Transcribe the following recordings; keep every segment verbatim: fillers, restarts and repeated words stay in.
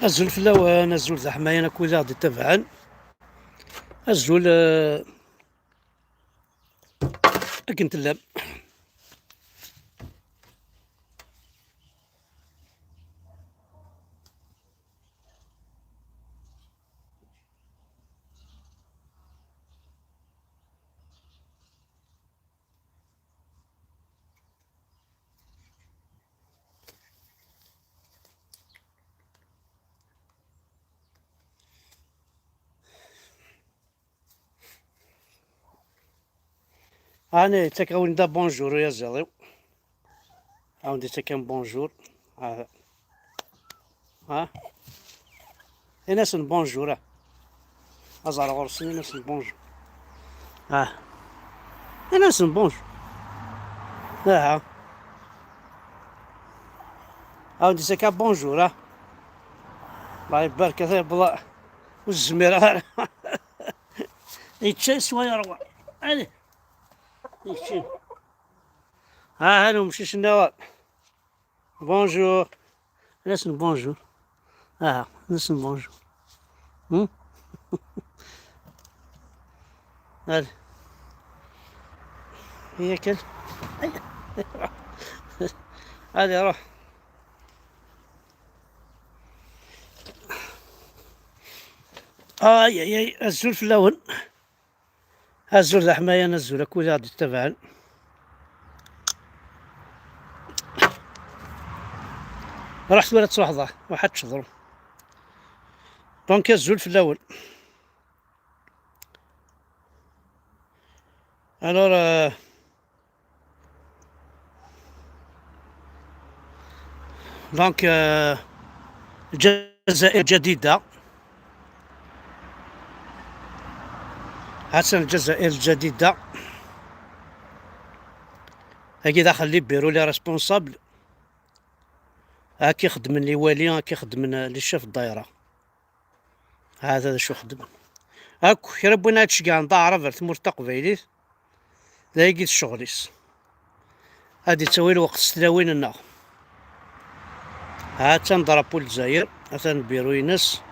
Azul fell-awen, azul d aḥmayan akk wid aɣ-d-ittabaɛen. Azul, eh, akken tellam. Ani, ttak-awen-d bonjour, ya ziḍ-iw. Awen-d-ittak-am bonjour. Ah. Ha? Ini-asen bonjour, ah. Aẓar ɣur-sen, ini-asen bonjour. Ah. Ini-asen bonjour. Aha. Awen-d-ittak-am bonjour, ah. Allah ibarek, ata yebḍa. Ur zmireɣ ara. Yečča yeswa yerwa. Allez. Yečča. Ha, ha, umcic-nniḍen. Bonjour. Listen, bonjour. Ah, listen, bonjour. Hmm? Allez. هي كل. Allez, روح. Ay, ay, ay, azul fell-awen. Azul d aḥmayan, azul akk wid aɣ-d-ittabaɛen. Ruḥ tura ad truḥeḍ, ah, ruḥ ad tecḍeḍ. Donc, azul fell-awen. Alors, euh, Donc, euh, الجزائر الجديدة. هاتسن الجزائر الجديدة. Agi daxel les bureaux, les responsables. Akka i xeddmen les wali, akka i xeddmen les chefs de daïra. Hada d acu xeddmen. Akk kra n win ad tceggɛen d aɛrab ar tmurt taqbaylit, d ayagi d ccɣel-is. Ad ittawi lweqt s tlawin-nneɣ. Ha-tt-an drapeau n Lezzayer, atan lbiru-ines,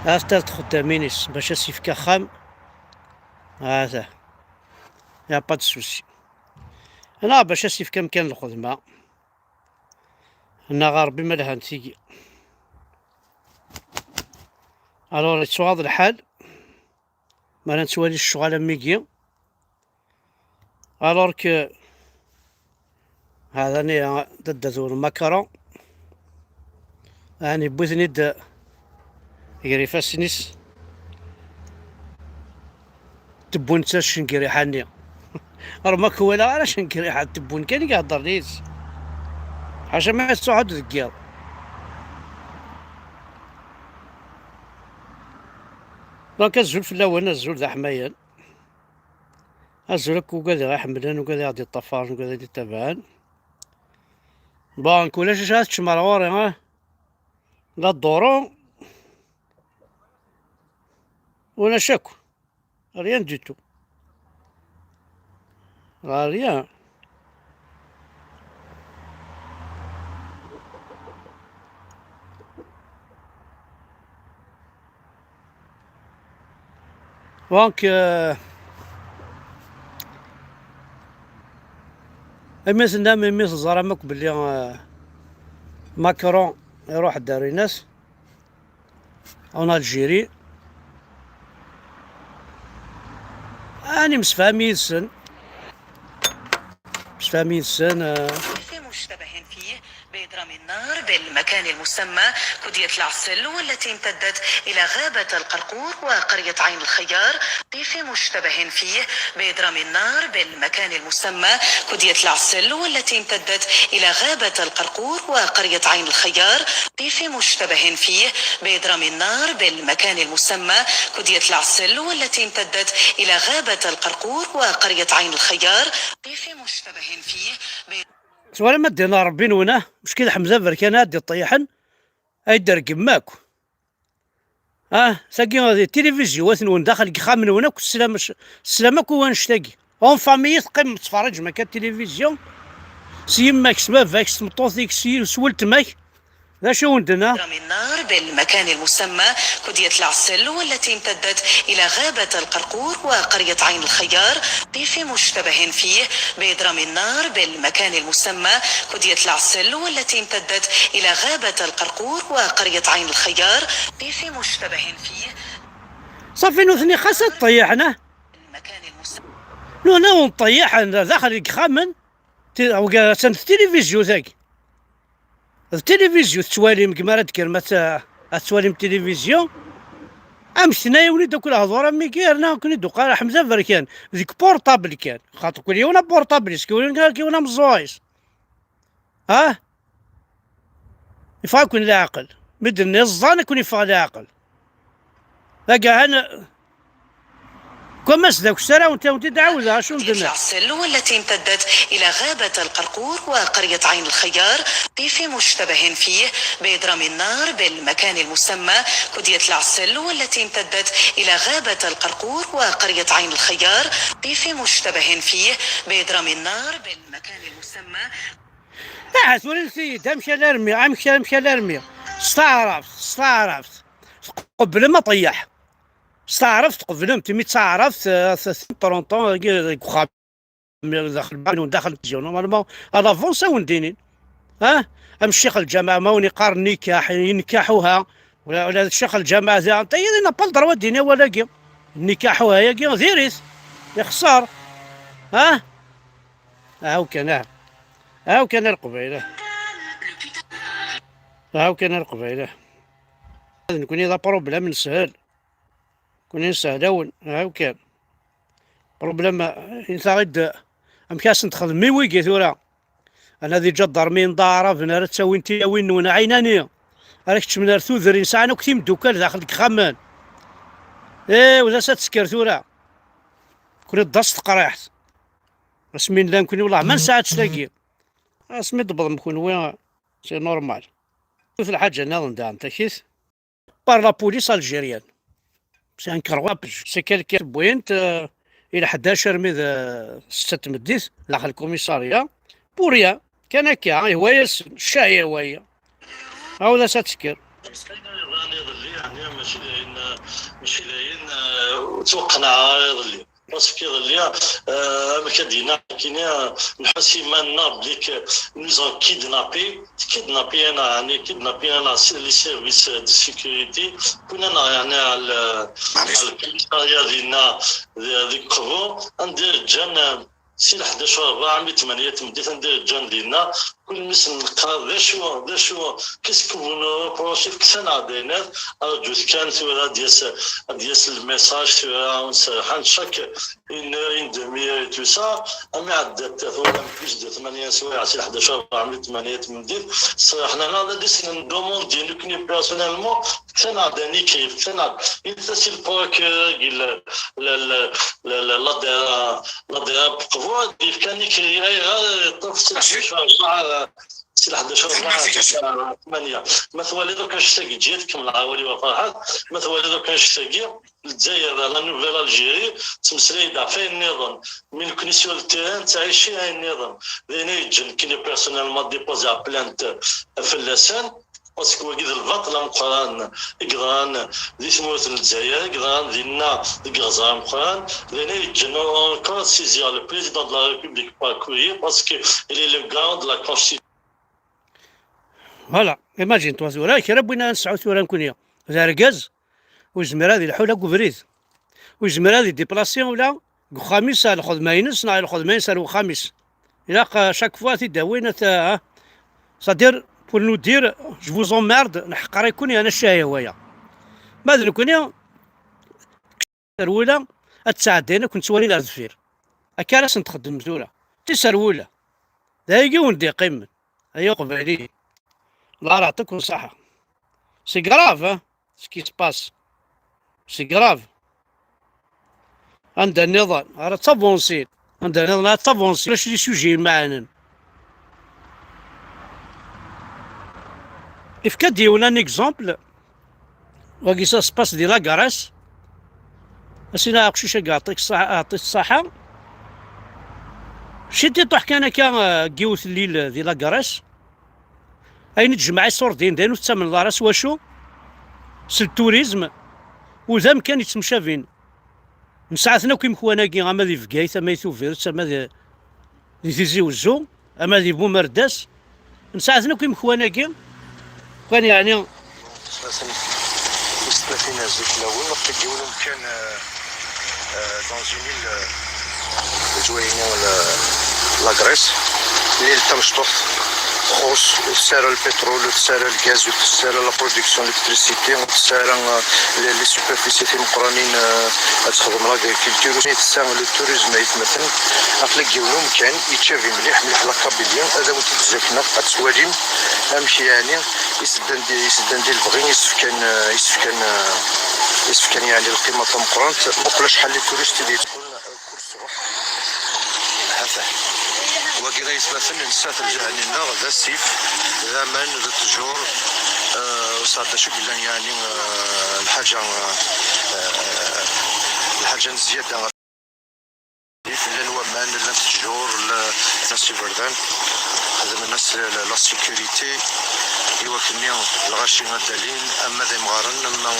ha-tt-an txeddamin-is bac ad s-yefk axxam. Ha-t-a. Y a pas de souci. Neɣ bac ad s-yefk amkan n lxedma. Neɣ a Ṛebbi ma lhant tigi. Alors, yettwaɣaḍ lḥal mi ara nettwali ccɣel am wigi. Alors que هذا ني ددة ذو المكرة. يعني بوثني د يري فاسنيس. Tewwun-tt acengriḥa-nni. Rmak walaɣ ara acengriḥa, tewwun kan i iheddren yid-s. Ḥaca ma tettruḥu-d deg yiḍ. Donc, azul fell-awen, azul d aḥmayan. Azul akk ugad i ɣ-iḥemmlen, ugad i ɣ-d-iṭṭafaren, ugad i d-ittabaɛen. Bon, ulac acu ara teččem ar ɣur-i, ah? La dduru. Ulac akk. Rien du tout. Rien. Donc, euh, imi tennam, imi teẓram akk belli, euh, Macron iruḥ-d ar Inas, en Algérie. Ani msefham yid-sen. Msefham yid-sen, eh. في مشتبه فيه بإضرام النار بالمكان المسمى كدية العسل، والتي امتدت إلى غابة القرقور وقرية عين الخيار. في مشتبه فيه بإضرام النار بالمكان المسمى كدية العسل، والتي امتدت إلى غابة القرقور وقرية عين الخيار. في مشتبه فيه بإضرام النار بالمكان المسمى كدية العسل، والتي امتدت إلى غابة القرقور وقرية عين الخيار. في مشتبه فيه ب- Twala ma ddin Ṛebbi-nwen, ah, mecki d Ḥemza Berkan ad d-iṭṭeyḥen, ay d-rgem akk. Ah, tagi d tilivizyu-wat-nwen daxel deg ixxamen-nwen akk, teslam, teslam akk i wannect-agi. En famille teqqimem tettferriǧem akka tilivizyu, s yemma-k, s baba-k, s tmeṭṭut-ik, s y-, s weltma-k. D acu i wen-d-tenna? بإضرام النار بالمكان المسمى كدية العسل، والتي امتدت إلى غابة القرقور وقرية عين الخيار، في مشتبه فيه بإضرام النار بالمكان المسمى كدية العسل، والتي امتدت إلى غابة القرقور وقرية عين الخيار، في مشتبه فيه. صافي، nutni xas ad ṭṭeyyaḥen, ah? المكان المسمى. Nutni ad ṭṭeyyaḥen daxel n yexxamen. Ti-, atan d tilivizyu tagi. D tilivizyu tettwalim, gma ara d-kkrem ad t-, ad tettwalim tilivizyu. Amek tenna-yawen-id akk lehdur am wigi, yerna akken i d-uqal Ḥmed Aberkan, deg portable kan. Xaṭer kul yiwen aportable-is, kul yiwen, kul yiwen ameẓẓuɣ-is. Ha? Yeffeɣ-aken leɛqel. Medden iẓẓan akken yeffeɣ leɛqel. Dagi han, كما سداك السراوند تاون تدعوذ، شنو كدية درنا؟ العسل، والتي امتدت إلى غابة القرقور وقرية عين الخيار، في مشتبه فيه بإضرام النار بالمكان المسمى كدية العسل، والتي امتدت إلى غابة القرقور وقرية عين الخيار، في مشتبه فيه بإضرام النار بالمكان المسمى. Ah, tura lseyid, amek ala rmi, amek, amek ala rmi. S taɛrabt, s taɛrabt. Tqeblem aṭeyyaḥ. S taɛrabt tqeblem, imi d taɛrabt, eh, trente ans, dagi deg uxxam, daxel, daxel n tizya, normalement, à l'avance ad wen-d-inin. Ah, am ccix lǧameɛ, ma wen-iqqar nikaḥ, yenkaḥ uha, wala, wala d ccix lǧameɛ da, anta yid n'a pas le droit ad d-yini awal-agi. Nikaḥ uha-yagi, diri-t, ixṣer. Ah, ah, kan, ah. Ah, kan a Leqbayel, ah. Ah, kan a Leqbayel, ah. Ad nekni d aproblem nshel. Kuni nsehlawen, ha kan. Problème, intaɣ-id amek asen-txedmem i wigi tura. Ana di ǧadarmiyen d aɛraben ara ttawin tilawin-nwen ɛinani. Ara keččmen ar tudrin, sɛan akk timeddukal daxel deg ixxamen. Iw, d as ad tesker tura. Kuni d as teqriḥt. Asmi nella nekni, wellah ma nesɛa-tt tagi. Asmi d-tewwḍem kenwi, c'est normal. Ur lḥaǧa nniḍen daɣen takit. Par la police algérienne. C'est un carwapage. C'est quelqu'un wwin-t, euh, il ḥdac armi d, euh, ssetta n tmeddit, daxel commissariat. Pour rien. Kan akka, ihwa-yasen, ccah ihwa-ya. Ɛawed-as ad tekker. Iḍelli, yeɛni, mačči d ayen, mačči d ayen, euh, ur ttwaqenɛeɣ ara iḍelli. Parce que iḍelli, euh, amek ad d-yenna nekkini, euh, nḥuss iman-nneɣ belli que nous ont kidnappés, kidnappés-aneɣ, yeɛni kidnappés-aneɣ s-, les services de sécurité, wwin-aneɣ yeɛni ɣer l-, ɣer lkumisarya dinna, di-, deg Qbu, anda i ǧǧan, euh, si leḥdac u rebɛa armi tmanya n tmeddit, anda i ǧǧan dinna, kul mi sen-neqqar d acu, d acu, qu'est-ce que vous nous reprochez, fket-aneɣ-d ayen, arǧut kan tura ad d-yas, ad d-yas le message tura, ur nserreḥ, chaque une heure, une demi-heure et tout ça, am iɛedda tura plus de tmanya swayeɛ si leḥdac u rebɛa armi tmanya n tmeddit, ṣerḥen-aneɣ-d ad d-asen-ndemundi nekkni personnellement, fket-aneɣ-d un écrit, fket-aneɣ-d, init-as i le procureur, le, le, le, le, le, l'adhérent, l'adhérent n Qbu, ad d-yefk un écrit, ayɣer yeṭṭef si leḥdac u rebɛa, si leḥdac u rebɛa, tmanya. Ma twaliḍ akk annect-agi, ǧǧiɣ-t, kemmel awal-iw a Ferḥat, ma twaliḍ akk annect-agi, Lezzayer, la Nouvelle Algérie, ttmeslay-d ɣef wayen nniḍen. Mi nekkni sur le terrain, nettɛici ayen nniḍen. D ayen ay yeǧǧan nekkini personnellement déposer plainte fell-asen, parce que wagi d lbaṭel ameqqran i yeḍran di tmurt n Lezzayer, i yeḍran dinna deg iɣzer ameqqran, d ayen ay yeǧǧan encore saisir le président de la République par courrier, parce que il est le garant de la constitution. Voilà, imagine-toi tura, kra n win ara nesɛu tura nekkni d argaz, ur yezmir ad ilḥu la deg ubrid. Ur yezmir ad idiplasi ula deg uxxam-is ar lxedma-ines neɣ lxedma-ines ar wexxam-is. Ilaq, euh, chaque fois ad t-id-awin, ad t-, euh, c'est-à-dire, pour nous dire, je vous emmerde, neḥqer-iken, yerna ccah ihwa-ya. Ma d nekkni, tiserwula ad ttɛeddayen, ad ken-ttwalin ar deffir. Akka ara sen-txeddmem tura. Tiserwula. D ayagi i wen-d-iqqimen. Ay Iqbayliyen. Allah yeɛṭikum ṣṣeḥḥa. C'est grave, hein, ce qui se passe. C'est grave. Anda nniḍen, ara ttavansin. Anda nniḍen, ara ttavansin. Ulac les sujets imeɛnen. Ifka-d yiwen un exemple. Wagi, ça se passe di la Grèce. A sina aqcic-agi, aɛṭik ṣṣaḥ-, aɛṭik ṣṣaḥa. Citi ṭuḥ kan akka, euh, deg yiwet n l'île di la Grèce. Ayen i d-jemmeɛ iṣurdiyen d ayen ur tettamneḍ ara s wacu? S lturizm, u d amkan yettemcabin. Nesɛa-ten akk imekwan-agi, ama di Bgayt, ama di Tubiret, ama di, di Tizi Wezzu, ama di Bumerdas. Nesɛa-ten akk imekwan-agi. Kan yeɛni, tis tlatin zik lawen, ɣef yiwen umkan, euh, euh, dans une île, euh, yettwayni la, la Grèce, une île tamecṭuḥt, txuṣ, ur tesɛi ara lpitrul, ur tesɛi ara lgaz, ur tesɛi ara la production d'électricité, ur tesɛi ara, euh, les, les superficies timeqqranin, euh, ad texdem l'agriculture, ur tesɛi le tourisme aytmaten. Aql-ak yiwen umkan, yeččabi mliḥ, mliḥ la Kabylie, ad awen-t-id-zakneɣ, ad twalim amek yeɛni iseddan di, iseddan di lebɣi, isefkan, euh, isefkan, euh, isefkan yeɛni lqima tameqqrant. Muqel acḥal n les touristes i d-yettun, euh, kul ṣṣbeḥ. Ata. Wagi ay atmaten, nsa-t lǧaha-nni-nneɣ, d asif, d aman, d ttjur, euh, ur sɛedda acu yellan yeɛni, euh, lḥaǧa, euh, euh, lḥaǧa n zzyada. Llan waman, llan ttjur, la-, llan s iberdan, xedmen-as la, la, la sécurité, i wakken-nni lɣaci ad d-alin, ama d imɣaren, ama,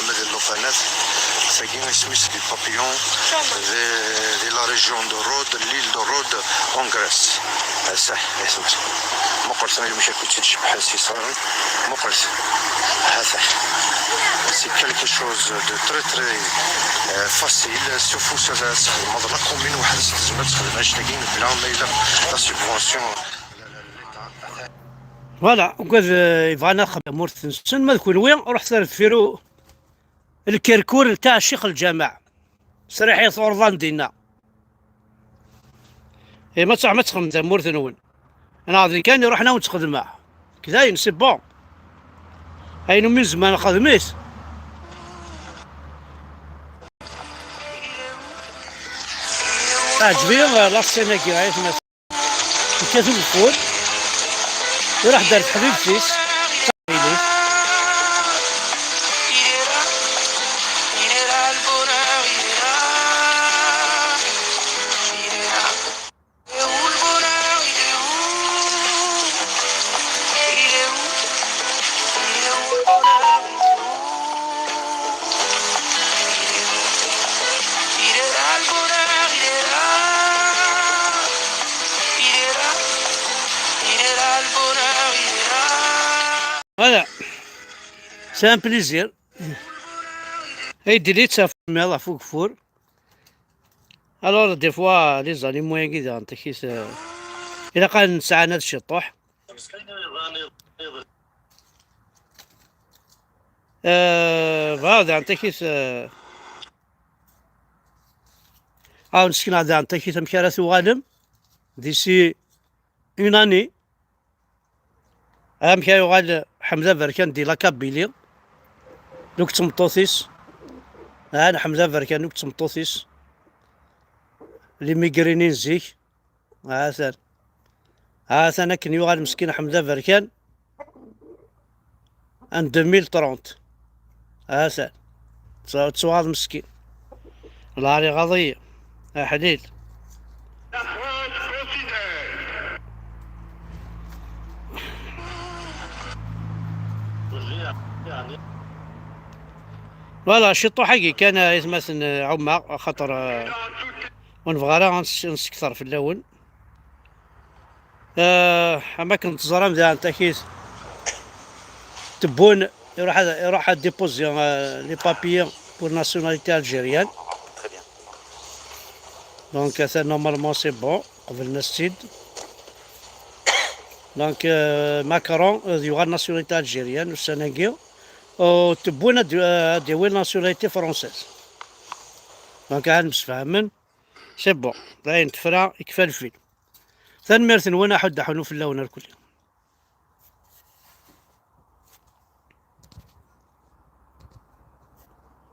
ama d llufanat. Tagi isem-is di Papillon, di, di la région de Rhodes, l'île de Rhodes, en Grèce. Asah, isem-is. Muqel tura amek akk tt-id-cebḥen s iṣaren. Muqel-t. Asah. C'est quelque chose de très, très, euh, facile. S ufus ad txedmeḍ la commune weḥd-s, tezmer ad texdem annect-agi mebla ma yella la subvention. Voilà, ugad, euh, yebɣan ad xedmen tamurt-nsen, ma d kunwi, ruḥet ar deffir u-, lkerkur n Taɛciq Lǧameɛ. Sriḥit urḍan dinna. Eh, ma tṛuḥem ad texdem tamurt-nwen. Neɣ d nekk kan iṛuḥen ad wen-tt-xedmeɣ. Kdayen, c'est bon. Ayen umi nezmer nexdem-it. Teɛǧeb-iyi, eh, la scène-agi, ay atmaten. Yekkat ugeffur, iruḥ-d ar teḥbibt-is, d taqbaylit. Voilà. C'est un plaisir. Ay d-ili ttafmiḍ ɣef ugeffur. Alors, des fois, les animaux-agi daɣen takit, euh, ilaq ad nesɛanad ciṭuḥ. Euh, bɣiɣ daɣen takit, euh, ad wen-sekneɣ daɣen takit amek ara tuɣalem d'ici une année. Amek ay yuɣal Ḥmed Aberkan di la Kabylie, d tmeṭṭut-is. Ah, Ḥmed Aberkan d tmeṭṭut-is. L'immigré-nni n zik. Ha-t-an. Ha-t-an akken yuɣal meskin Ḥmed Aberkan en deux mille trente. Ha-t-an. Ttu-, ttuɣaḍ meskin. Lɛar iɣaḍ-iyi. Aḥlil. Voilà, ciṭuḥ-agi kan, eh, aytmaten, eh, ɛummeɣ, axaṭer, eh, ur nebɣi ara ad nes-, ad nessekter fell-awen. Eh, am akken teẓram daɣen takit, Tebboune iruḥ ad, iruḥ ad déposer, euh, les papiers pour nationalité algérienne. Donc, ça, normalement, c'est bon. Qeblen-as-tt-id. Donc, euh, Macron, euh, yuɣal nationalité algérienne, ussan-agi. U Tebboune ad, ad yawi nationalité française. Donc, ad msefhamen. C'est bon. Dayen tefra, yekfa lfil. Tanemmirt-nwen, aḥuddu aḥunnu fell-awen irkelli.